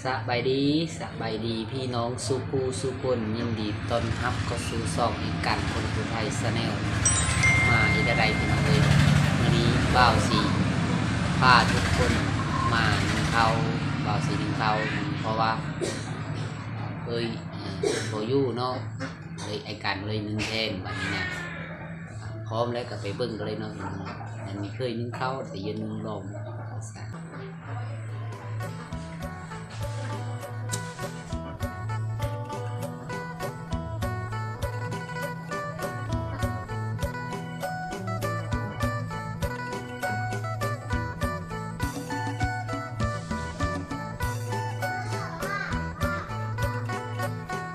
ສະບາຍດີ ສະບາຍດີພີ່ນ້ອງສູ່ຜູ້ສູ່ຄົນ, ຍິນດີຕ້ອນຮັບເຂົ້າສູ່ຊ່ອງອີກການຄົນຜູ້ໄທ Channel ມາອີກແລ້ວໄດ໋ພີ່ນ້ອງເອີຍ. ມື້ນີ້ບ່າວສີພາທຸກຄົນມາໜຶ່ງເຂົ້າ, ບ່າວສີໜຶ່ງເຂົ້າ ເພາະວ່າ ເອີຍ ເອີ ບໍ່ຢູ່ເນາະ ເລີຍອ້າຍການເລີຍໜຶ່ງແທນ. ບັດນີ້ນະ ພ້ອມແລ້ວກໍໄປເບິ່ງກັນເລີຍເນາະ. ອັນນີ້ເຄີຍໜຶ່ງເຂົ້າ ແຕ່ຢາໜຶ່ງລອງ.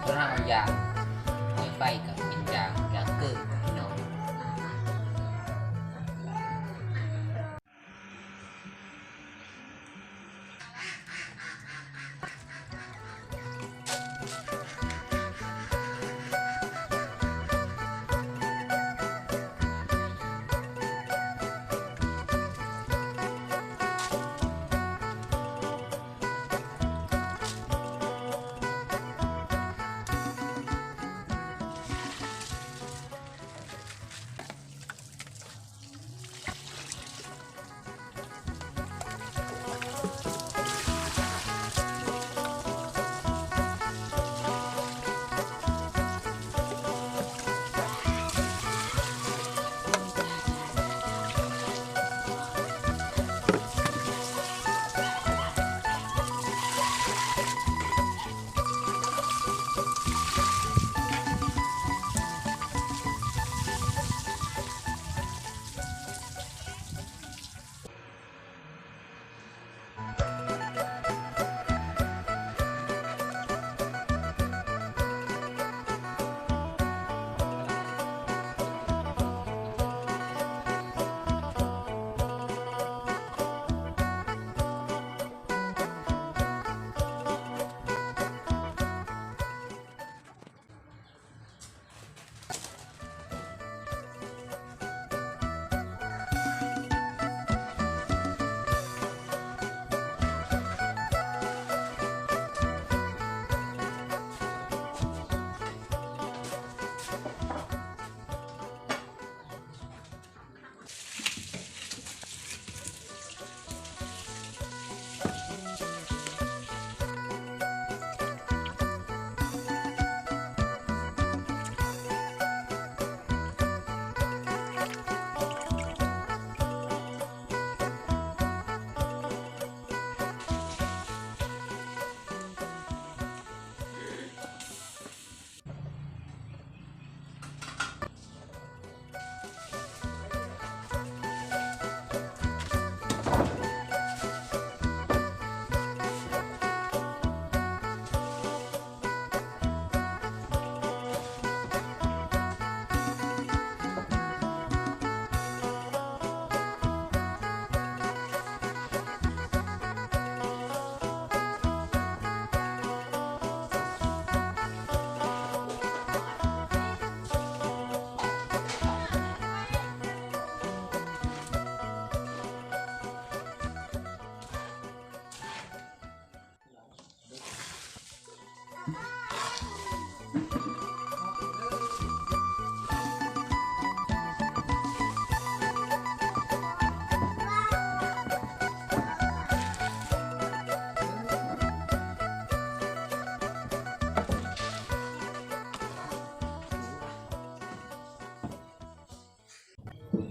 ຕົວນັ້ນມັນຢາງ ຫອຍໄຟກໍເປັນຢາງ ຢາງເກີບພີ່ນ້ອງ.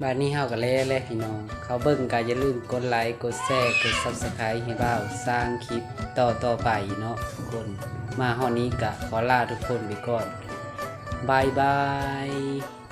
ບາດນີ້ເຮົາກໍແລ້ວແຫຼະພີ່ນ້ອງ, ເຂົ້າເບິ່ງກໍຢ່າລືມກົດໄລ ກົດແຊ ກົດ Subscribe ໃຫ້ບ່າວສ້າງຄລິບຕໍ່ໆໄປເນາະທຸກຄົນ. ມາຮອດນີ້ກໍຂໍລາທຸກຄົນໄປກ່ອນ, ບາຍບາຍ.